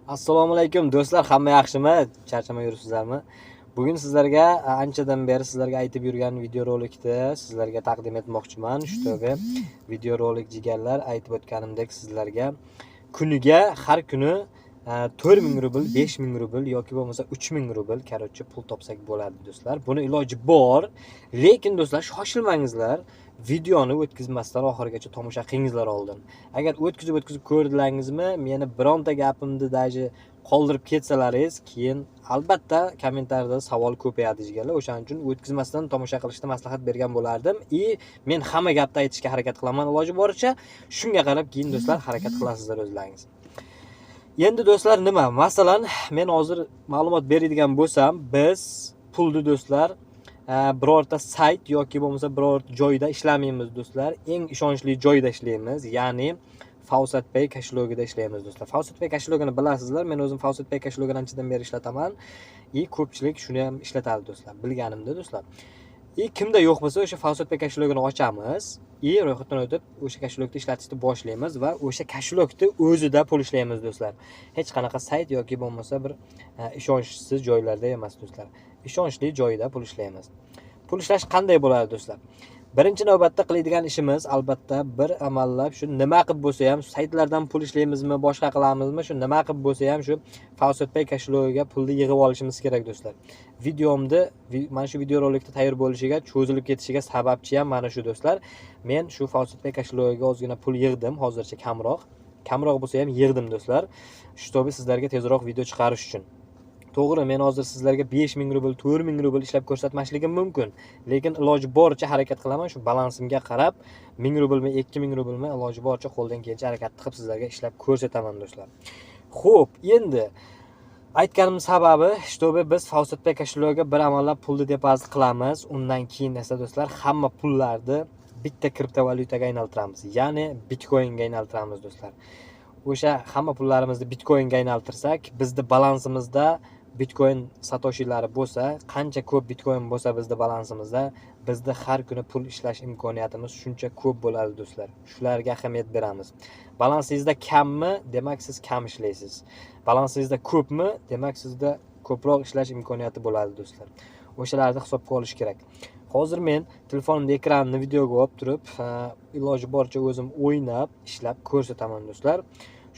Assalomu alaykum, do'stlar, hamma yaxshimi? Charchamay yuribsizlarmi? Bugun sizlarga anchadan beri sizlarga aytib yurgan videorolikni sizlarga taqdim etmoqchiman. Чтобы videorolik, jigarlar, aytib o'tganimdek, sizlarga kuniga, har kuni 4000 rubl, 5000 rubl yoki bo'lmasa 3000 rubl, короче, pul topsak bo'ladi, do'stlar. Buni iloji bor, lekin, do'stlar, shoshilmangizlar. Videoni o'tkazmasdan oxirigacha tomosha qilingizlar oldin. Agar o'tkazib o'tkazib ko'rdilaringizmi, meni bironta gapimni даже qoldirib ketsalaringiz, keyin albatta kommentariyada savol ko'payadi, jigarlar. O'shaning uchun o'tkazmasdan tomosha qilishni maslahat bergan bo'lardim. И men hamma gapni aytishga harakat qilaman iloji boricha. Shunga qarab keyin, do'stlar, harakat qilasizlar o'zlaringiz. Endi, do'stlar, nima? Masalan, men hozir ma'lumot beradigan bo'lsam, biz pulni, do'stlar, birorta sayt yoki bo'lmasa biror joyda ishlamaymiz, do'stlar. Eng ishonchli joyda ishlaymiz, ya'ni FaucetPay кошелёк ida ishlaymiz, do'stlar. FaucetPay кошелёк ini bilasizlar, men o'zim FaucetPay кошелёк ini anchadan beri ishlataman. И ko'pchilik shuni ham ishlatadi, do'stlar, bilganimda, do'stlar. И kimda yo'q bo'lsa, o'sha FaucetPay кошелёк ini ochamiz и ro'yxatdan o'tib, o'sha кошелёк ni ishlatishni boshlaymiz va o'sha кошелёк ni o'zida pul ishlaymiz, do'stlar. Hech qanaqa sayt yoki bo'lmasa bir ishonchsiz joylarda emas, do'stlar. Ishonchli joyda pul ishlaymiz. Pul ishlash qanday bo'ladi, do'stlar? Birinchi navbatda qiladigan ishimiz, albatta, bir amallab shu nima qilib bo'lsa ham, saytlardan pul ishlaymizmi, boshqa qilamizmi, shu nima qilib bo'lsa ham shu FaucetPay кошелёк iga pulni yig'ib olishimiz kerak, do'stlar. Videomni mana shu videorolikni tayyor bo'lishiga, cho'zilib ketishiga sababchi ham mana shu, do'stlar. Men shu FaucetPay кошелёк iga ozgina pul yig'dim, hozircha kamroq. Kamroq bo'lsa ham yig'dim, do'stlar. Чтобы sizlarga tezroq video chiqarish uchun. To'g'ri, men hozir sizlarga 5000 rubl, 4000 rubl ishlab ko'rsatmasligim mumkin. Lekin iloji boricha harakat qilaman, shu balansimga qarab 1000 rublmi, 2000 rublmi, iloji boricha, qo'ldan kelgancha harakat qilib sizlarga ishlab ko'rsataman, do'stlar. Xo'p, endi aytganim sababi, чтобы biz FaucetPay кошелёк iga bir amallab pulni depozit qilamiz. Undan keyin esa, do'stlar, hamma pullarni bitta kriptovalyutaga aylantiramiz. Ya'ni Bitcoinga aylantiramiz, do'stlar. O'sha hamma pullarimizni Bitcoinga aylantirsak, bizni balansimizda Bitcoin satoshilari bo'lsa, qancha ko'p Bitcoin bo'lsa bizda balansimizda, bizda har kuni pul ishlash imkoniyatimiz shuncha ko'p bo'ladi, do'stlar. Shularga ahamiyat beramiz. Balansingizda kammi, demak, siz kam ishlaysiz. Balansingizda ko'pmi, demak, sizda ko'proq ishlash imkoniyati bo'ladi, do'stlar. O'shalarni hisobga olish kerak. Hozir men telefonimda ekranini videoga olib turib, iloji boricha o'zim o'ynab, ishlab ko'rsataman, do'stlar.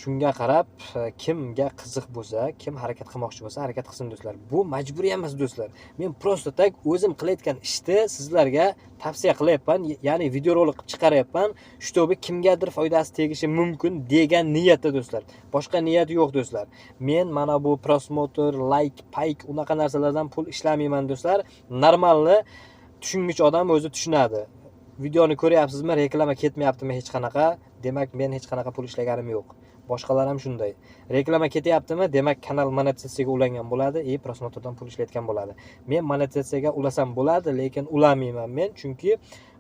Shunga qarab, kimga qiziq bo'lsa, kim harakat qilmoqchi bo'lsa, harakat qilsin, do'stlar. Bu majburiy emas, do'stlar. Men просто так o'zim qilayotgan ishni sizlarga tavsiya qilyapman, ya'ni videorolik qilib chiqaryapman, чтобы kimgadir foydasi tegishi mumkin degan niyatda, do'stlar. Boshqa niyat yo'q, do'stlar. Men mana bu просмотр, layk, payk, unaqa narsalardan pul ishlamayman, do'stlar. Нормальный tushungich odam o'zi tushunadi. Videoni ko'ryapsizmi, reklama ketmayaptimi hech qanaqa? Demak, men hech qanaqa pul ishlaganim yo'q. Boshqalar ham shunday. Reklama ketyaptimi? Demak, kanal monetizatsiyaga ulangan bo'ladi и просмотр dan pul ishlayotgan bo'ladi. Men monetizatsiyaga ulasam bo'ladi, lekin ulamayman men, chunki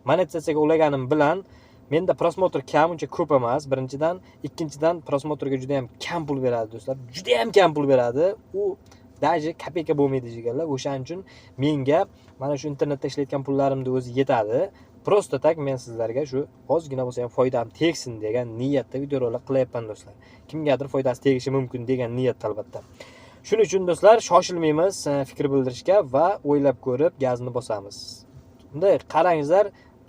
monetizatsiyaga ulaganim bilan menda просмотр kam, uncha ko'p emas, birinchidan, ikkinchidan, просмотр ga juda ham kam pul beradi, do'stlar. Juda ham kam pul beradi. U даже kopeyka bo'lmaydi, jigarlar. O'shaning uchun menga mana shu internetda ishlayotgan pullarimni o'zi yetadi. Просто так men sizlarga shu ozgina bo'lsa ham foydam tegsin degan niyatda videorolik qilyapman, do'stlar. Kimgadir foydasi tegishi mumkin degan niyatda, albatta. Shuning uchun, do'stlar, shoshilmaymiz fikr bildirishga va o'ylab ko'rib gazni bosamiz. Bunday qarangizlar,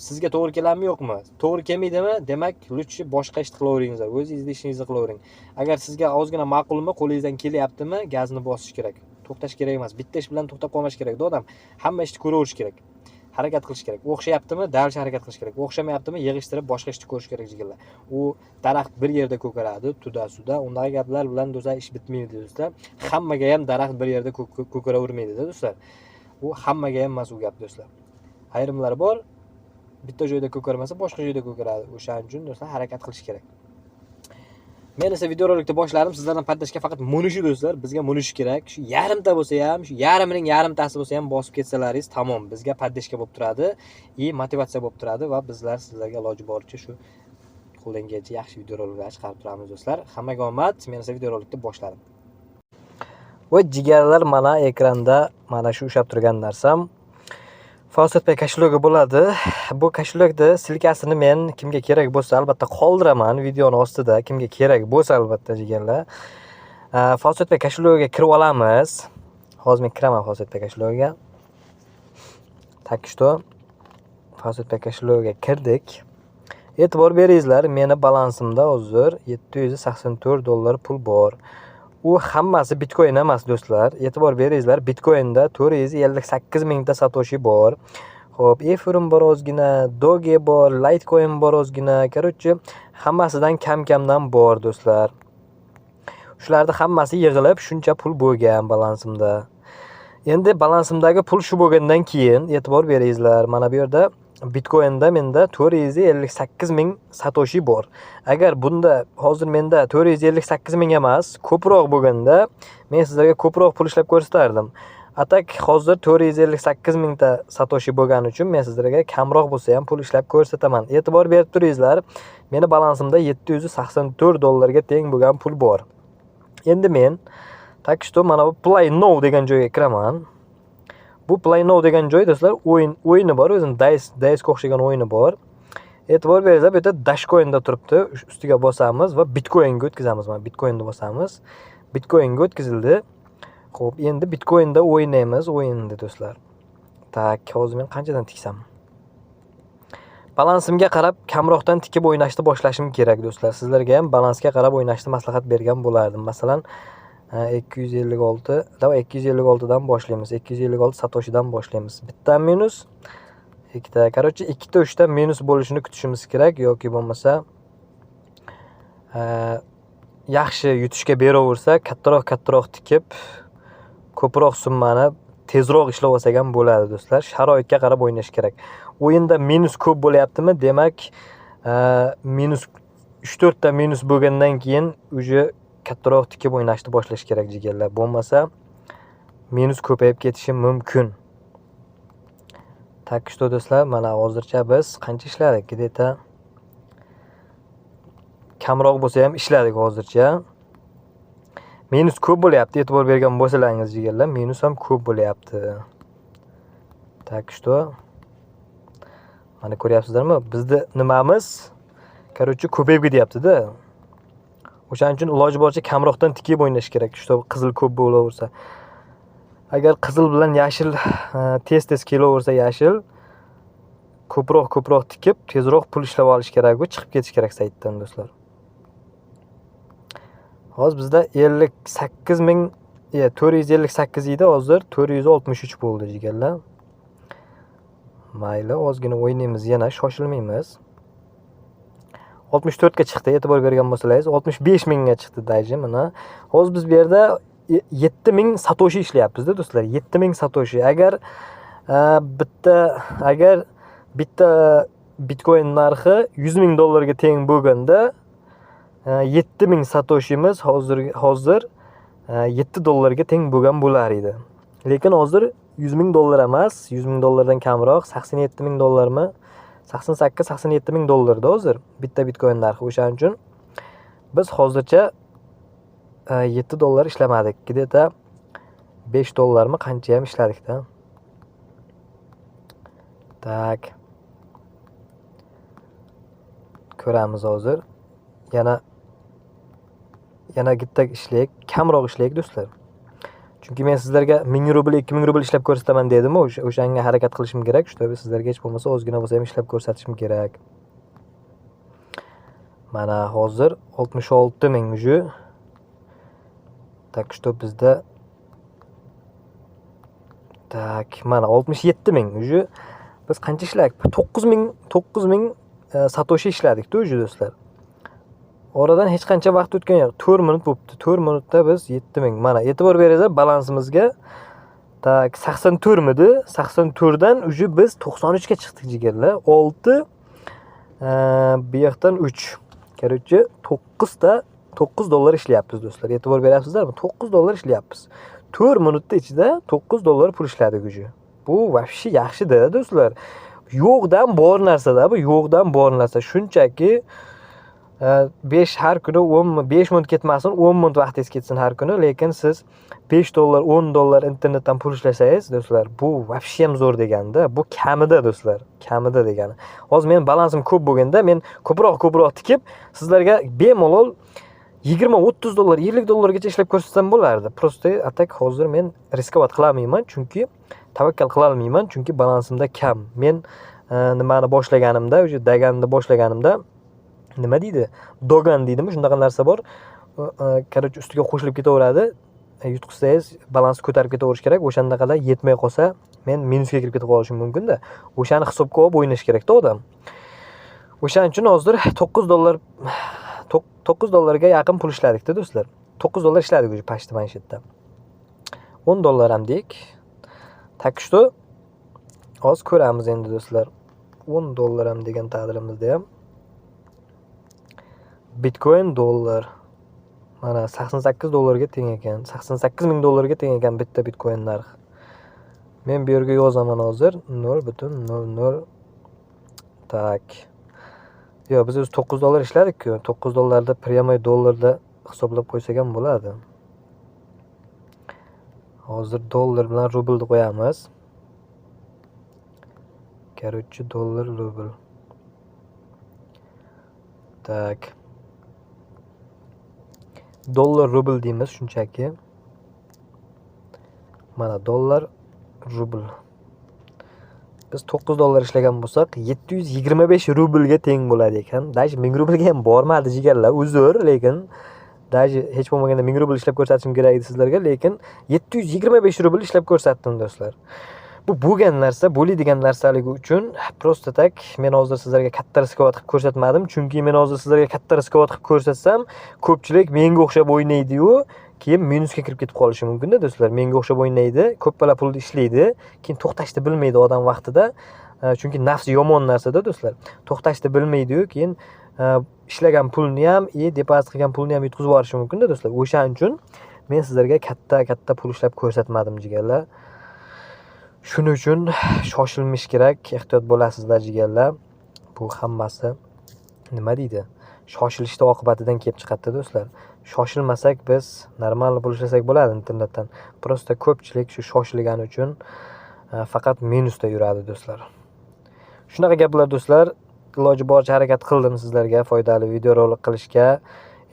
sizga to'g'ri keladimi, yo'qmi? To'g'ri kelmaydimi? Demak, лучше boshqa ishni qilaveringizlar. O'zingizni ishingizni qilavering. Agar sizga ozgina ma'qulmi, qo'lingizdan kelyaptimi, gazni bosish kerak. To'xtash kerak emas. Bitta ish bilan to'xtab qolmash kerak odam. Hamma ishni ko'raverish kerak. Harakat qilish kerak. O'xshayaptimi, дальше harakat qilish kerak. O'xshamayaptimi, yig'ishtirib boshqa ishni ko'rish kerak, jigarlar. U daraxt bir yerda ko'karadi, туда-сюда. Undaqa gaplar bilan, do'stlar, ish bitmaydi, do'stlar. Hammaga ham daraxt bir yerda ko'karavermaydi, do'stlar. U hammaga ham emas u gap, do'stlar. Ayrimlar bor, bitta joyda ko'karmasa, boshqa joyda ko'karadi. O'shaning uchun, do'stlar, harakat qilish kerak. Men esa videorolikni boshladim. Sizlardan поддержка faqat munishi, do'stlar. Bizga munishi kerak. Shu yarimta bo'lsa ham, shu yarimining yarimtasi bo'lsa ham bosib ketsalaringiz tamom. Bizga поддержка bo'lib turadi и motivatsiya bo'lib turadi va bizlar sizlarga iloji boricha shu qo'ldan kelgancha yaxshi videoroliklar chiqarib turamiz, do'stlar. Hammaga omad. Men esa videorolikni boshladim. Va, jigarlar, mana ekranda mana shu ushlab turgan narsam FaucetPay кошелёк i bo'ladi. Bu кошелёк ni ссылка sini men kimga kerak bo'lsa, albatta qoldiraman videoni ostida. Kimga kerak bo'lsa, albatta, jigarlar. FaucetPay кошелёк iga kirib olamiz. Hozir men kiraman FaucetPay кошелёк iga. Так что FaucetPay кошелёк iga kirdik. E'tibor beringizlar, meni balansimda hozir 784 dollar pul bor. U hammasi Bitcoin emas, do'stlar. E'tibor beringizlar, Bitcoinda 458 mingta satoshi bor. Xo'p, Ethereum bor ozgina, Doge bor, Litecoin bor ozgina. Короче, hammasidan kam-kamdan bor, do'stlar. Shularni hammasi yig'ilib shuncha pul bo'lgan balansimda. Endi balansimdagi pul shu bo'lgandan keyin, e'tibor beringizlar, mana bu yerda Bitcoinda menda 458 ming satoshi bor. Agar bunda hozir menda 458 ming emas, ko'proq bo'lganda, men sizlarga ko'proq pul ishlab ko'rsatardim. А так hozir 458 mingta satoshi bo'lgani uchun men sizlarga kamroq bo'lsa ham pul ishlab ko'rsataman. E'tibor berib turingizlar, meni balansimda 784 dollarga teng bo'lgan pul bor. Endi men, так что, mana bu Play Now degan joyga kiraman. Bu Play Now degan joy, do'stlar, o'yin o'yini bor, o'zini Dice'ga o'xshagan o'yini bor. E'tibor beringizlar, bu yerda Dashcoin'da turibdi. Ustiga bosamiz va Bitcoinga o'tkazamiz. Mana, Bitcoinni bosamiz. Bitcoinga o'tkazildi. Xo'p, endi Bitcoinda o'ynaymiz o'yinni, do'stlar. Так, hozir men qanchadan tiksam? Balansimga qarab kamroqdan tikib o'ynashni boshlashim kerak, do'stlar. Sizlarga ham balansga qarab o'ynashni maslahat bergan bo'lardim. Masalan, 256, давай 256 dan boshlaymiz. 256 satoshidan boshlaymiz. Bitta minus, ikkita. Короче, ikkita, uchta minus bo'lishini kutishimiz kerak yoki bo'lmasa yaxshi yutishga beraversa, kattaroq kattaroq tikib, ko'proq summani tezroq ishlab olsak ham bo'ladi, do'stlar. Sharoitga qarab o'ynash kerak. O'yinda minus ko'p bo'lyaptimi? Demak, minus 3-4 ta minus bo'lgandan keyin уже kattaroq tikib o'ynashni boshlash kerak, jigarlar. Bo'lmasa minus ko'payib ketishi mumkin. Так что, do'stlar, mana hozircha biz qancha ishladik? Где-то kamroq bo'lsa ham ishladik hozircha. Minus ko'p bo'lyapti, e'tibor bergan bo'lsalaringiz, jigarlar, minus ham ko'p bo'lyapti. Так что mana ko'ryapsizlarmi? Bizni nimamiz, короче, ko'payib ketyapti-da. O'shaning uchun iloji boricha kamroqdan tikib o'ynash kerak, чтобы qizil ko'p bo'laversa. Agar qizil bilan yashil tez-tez kelaversa yashil, ko'proq ko'proq tikib, tezroq pul ishlab olish kerak-ku, chiqib ketish kerak saytdan, do'stlar. Hozir bizda 58 ming, 458 edi, hozir 463 bo'ldi, jigarlar. Mayli, ozgina o'ynaymiz yana, shoshilmaymiz. 64 ga chiqdi, e'tibor bergan bo'lsalaringiz, 65 mingga chiqdi даже mana. Hozir biz bu yerda 7000 satoshi ishlayapmiz-da, do'stlar. 7000 satoshi. Agar bitta Bitcoin narxi 100 ming dollarga teng bo'lganda, 7000 satoshimiz hozir 7 dollarga teng bo'lgan bo'lar edi. Lekin hozir 100 ming dollar emas, 100 ming dollardan kamroq, 87 ming dollarmi? 88, 87 ming dollarda hozir bitta Bitcoin narxi. O'shaning uchun biz hozircha 7 dollar ishlamadik. Где-то 5 dollarmi, qancha ham ishladikda. Так. Ko'ramiz hozir. Yana bitta ishlaylik, kamroq ishlaylik, do'stlar. Chunki men sizlarga 1000 rubl, 2000 rubl ishlab ko'rsataman dedim-ku, o'shanga harakat qilishim kerak. Чтобы sizlarga hech bo'lmasa ozgina bo'lsa ham ishlab ko'rsatishim kerak. Mana hozir 66 ming уже. Так что bizda, так, mana 67 ming уже. Biz qancha ishladik? 9000, 9000 satoshi ishladik-da уже, do'stlar. Oradan hech qancha vaqt o'tgani yo'q. 4 minut bo'pti. 4 minutda biz 7000. Mana, e'tibor beringlar balansimizga. Так, 84 midi? 84 dan уже biz 93 ga chiqdik, jigarlar. 6, bu yoqdan 3. Короче, 9 ta 9 dollar ishlayapmiz, do'stlar. E'tibor beryapsizlarmi? 9 dollar ishlayapmiz. 4 minutda ichida 9 dollar pul ishladik уже. Bu вообще yaxshi-da, do'stlar. Yo'qdan bor narsa-da bu, yo'qdan bor narsa. Shunchaki 5 har kuni 10, 5 minut ketmasin, 10 minut vaqtingiz ketsin har kuni, lekin siz 5 dollar, 10 dollar internetdan pul ishlasangiz, do'stlar, bu вообще ham zo'r deganda. Bu kamida, do'stlar, kamida degani. Hozir men balansim ko'p bo'lganda, men ko'proq ko'proq tikib, sizlarga bemalol 20-30 dollar, 50 dollargacha ishlab ko'rsatsam bo'lardi. Просто а так hozir men рисковать qilolmayman, chunki tavakkal qilolmayman, chunki balansimda kam. Men nimani boshlaganimda, o'sha Doganni boshlaganimda, nima deydi, Dogan deydimi, shunaqa narsa bor. Короче, ustiga qo'shilib ketaveradi. Yutqizsangiz, balansni ko'tarib ketaverish kerak. O'shandaqada yetmay qolsa, men minusga kirib ketib qolishim mumkin-da. O'shani hisobga olib o'ynash kerakda odam. O'shaning uchun hozir 9 dollar, 9 dollarga yaqin pul ishladikda, do'stlar. 9 dollar ishladik уже почти mana shu yerda. 10 dollar ham deylik. Так что hozir ko'ramiz endi, do'stlar. 10 dollar ham degan taqdirimizda ham Bitcoin dollar mana 88 dollarga teng ekan. 88 ming dollarga teng ekan bitta Bitcoin narxi. Men bu yerga yozaman hozir 0.00. Так. Yo'q, biz o'zi 9 dollar ishladik-ku. 9 dollarni прямой dollarda hisoblab qo'ysak ham bo'ladi. Hozir dollar bilan rublni qo'yamiz. Короче, dollar, rubl. Так. Dollar rubl deymiz shunchaki. Mana dollar rubl. Biz 9 dollar ishlagan bo'lsak, 725 rublga teng bo'ladi ekan. Даже 1000 rublga ham bormadi, jigarlar. Uzr, lekin даже hech bo'lmaganda 1000 rubl ishlab ko'rsatishim kerak edi sizlarga, lekin 725 rubl ishlab ko'rsatdim, do'stlar. Bu bo'lgan narsa, bo'ladigan narsaligi uchun просто так men hozir sizlarga katta рисковать qilib ko'rsatmadim, chunki men hozir sizlarga katta рисковать qilib ko'rsatsam, ko'pchilik menga o'xshab o'ynaydi-yu, keyin minusga kirib ketib qolishi mumkin-da, do'stlar. Menga o'xshab o'ynaydi, ko'p bala pulni ishlaydi, keyin to'xtashni bilmaydi odam vaqtida. Chunki nafs yomon narsada, do'stlar. To'xtashni bilmaydi-yu, keyin ishlagan pulni ham, и depozit qilgan pulni ham yutqizib yuborishi mumkin-da, do'stlar. O'shaning uchun men sizlarga katta-katta pul ishlab ko'rsatmadim, jigarlar. Shuning uchun shoshilmish kerak, ehtiyot bo'lasizlar, jigarlar. Bu hammasi, nima deydi, shoshilishni oqibatidan kelib chiqadi, do'stlar. Shoshilmasak, biz normal pul ishlasak bo'ladi internetdan. Просто ko'pchilik shu shoshilgani uchun faqat minusda yuradi, do'stlar. Shunaqa gaplar, do'stlar. Iloji boricha harakat qildim sizlarga foydali videorolik qilishga.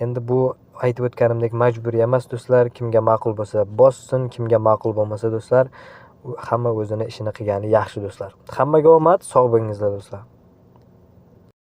Endi bu aytib o'tganimdek majburiy emas, do'stlar. Kimga ma'qul bo'lsa bossin, kimga ma'qul bo'lmasa, do'stlar, hamma o'zini ishini qilgani yaxshi, do'stlar. Hammaga omad, sog' bo'lingizlar, do'stlar.